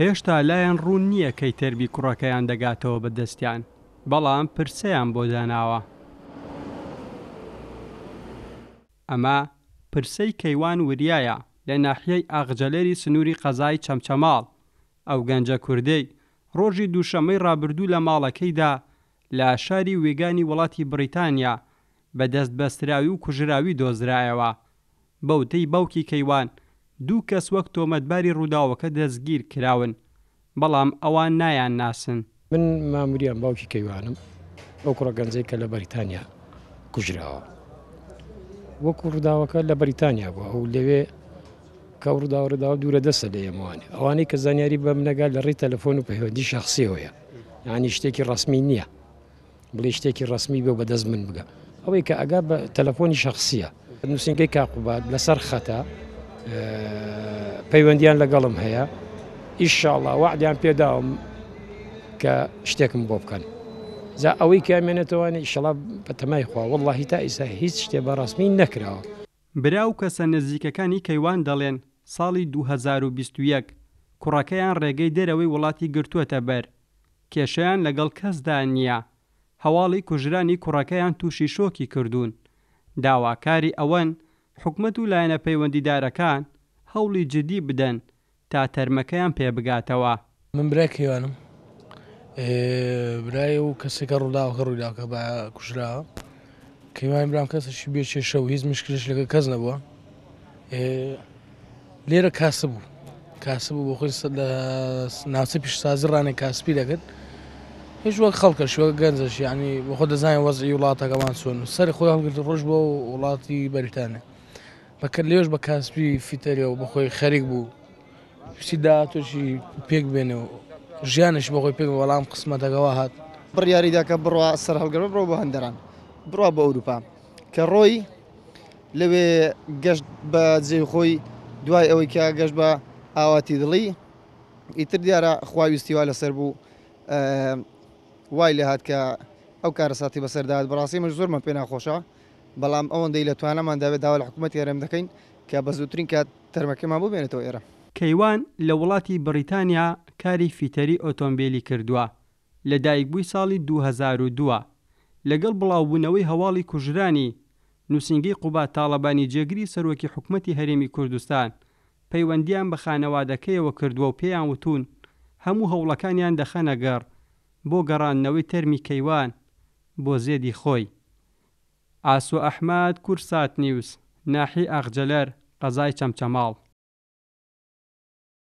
هێشتا لایان ڕوون نییە کەی تەرمی کوڕەکەیان دەگاتەوە بە دەستیان، بەڵام پرسەیان بۆ داناوە. ئەمە پرسەی کەیوان وریایە لە ناحیەی ئاغجەلەری سنووری قەزای چەمچەماڵ، ئەو گەنجە کوردەی ڕۆژی دووشەممەی ڕابردوو لە ماڵەکەیدا لە شاری ویگانی وڵاتی بڕیتانیا بە دەست بەستراوی و کوژراوی دۆزرایەوە. بەوتەی باوکی کەیوان، دوو کەس وەک تۆمەتباری ڕووداوەکە دەستگیر کراون، بەڵام ئەوان نایانناسن. من مام وریام باوکی کەیوانم، ئەو کوڕە گەنجەی کە لە بەریتانیا کوژراوە. وەکو ڕووداوەکە لە بەریتانیا بووە، ئەو لەوێ کە ئەو ڕووداوە ڕووداوە دوورە دەستە لە ئێمەوانێ. ئەوانەی کە زانیاری بە منەگا لە ڕێی تەلەفۆن و پەیوەندی شەخسیەوەیە، یانی شتێکی ڕەسمی نییە. بڵێی شتێکی ڕەسمی بێ و بەدەست من بگا. ئەوەی کە ئەگا بە تەلەفۆنی شەخسییە. نووسینگەی کاک قوباد لەسەر خەتە، پەیوەندییان لەگەڵم هەیە، ئیشاڵڵا وەعدیان پێ داوم کە شتێکم بۆ بکەن. جا ئەوەی کە ئەمێنێتەوە ئیشەڵا بە تەمای خوا، وەڵڵاهی تا ئیستا هیچ شتێ بە ڕەسمی نەکراوە. برا و کەسە نزیکەکانی کەیوان دەڵێن، ساڵی 2021 کوڕەکەیان ڕێگەی دەرەوەی وڵاتی گرتووەتە بەر، کێشەیان لەگەڵ کەسدا نییە، هەواڵی کوژرانی کوڕەکەیان تووشی شۆکی کردوون، داواکاری ئەوەن حکومەت و لایەنە پەیوەندیدارەکان هەوڵی جدی بدەن تا تەرمەکەیان پێبگاتەوە. من برای کەیوانم برای و کەسێکە ڕووداوەکە ڕوویداوە کە بە کوژراوە کەیوانی برام کەسێکی بێ کێشە و هیچ مشکلش لەگەڵ کەس نەبووە لێرە کاسب بوو کاسب بوو بۆ خۆی لە ناوچە پیشسازی ڕانێ کاسپی دەکرد هیچ وەک خەڵکەش وەک گەنجەش یعنی بۆ خۆ دەزانین وەزعی وڵاتەکەمان چۆن سەری خۆی هەڵگرت ڕۆژ بۆ وڵاتی بەریتانیا بەکرد لێش بە کاسبی فیتەرێ و بەخۆی خەریک بوو ویستی داهاتووشی پێک بێنێ و ژیانیش بەخۆی پێک بەڵام قسمەتەکەەوە هات. بڕیاریدا کە بڕوا سەرهەڵگرە بڕۆ بۆ هەندەران بڕوا بۆ ئەوروپا کە ڕۆی لەوێ گەشت بە جێی خۆی دوای ئەوەی کە گەشت بە ئاواتی دڵی ئیتر دیارە خواویستی وا لەسەر بوو وای لێ هات کە ئەو کارەساتی بەسەردا هات بەڕاستی من زۆرمان پێ ناخۆشە بەڵام ئەوەندەی لە توانامان دابێت داوا لە حکوومەتی هەرێم دەکەین کە بە زووترین کات تەرمەکەمان ببێنێتەوە ئێرە. کەیوان لە وڵاتی بڕیتانیا کاری فیتەری ئۆتۆمبێلی کردووە، لە دایکبووی ساڵی 2002 ە. لەگەڵ بڵاوبوونەوەی هەواڵی کوژرانی، نووسینگەی قوباد تاڵەبانی جێگری سەرۆکی حکومەتی هەرێمی کوردستان پەیوەندییان بە خانەوادەکەیەوە کردووە و پێیان وتوون هەموو هەوڵەکانیان دەخەنە گەڕ بۆ گەڕاندنەوەی تەرمی کەیوان بۆ زێدی خۆی. ئاسۆ ئەحمەد، کوردسات نیوز، ناحیەی ئاغجەلەر، قەزای چەمچەماڵ.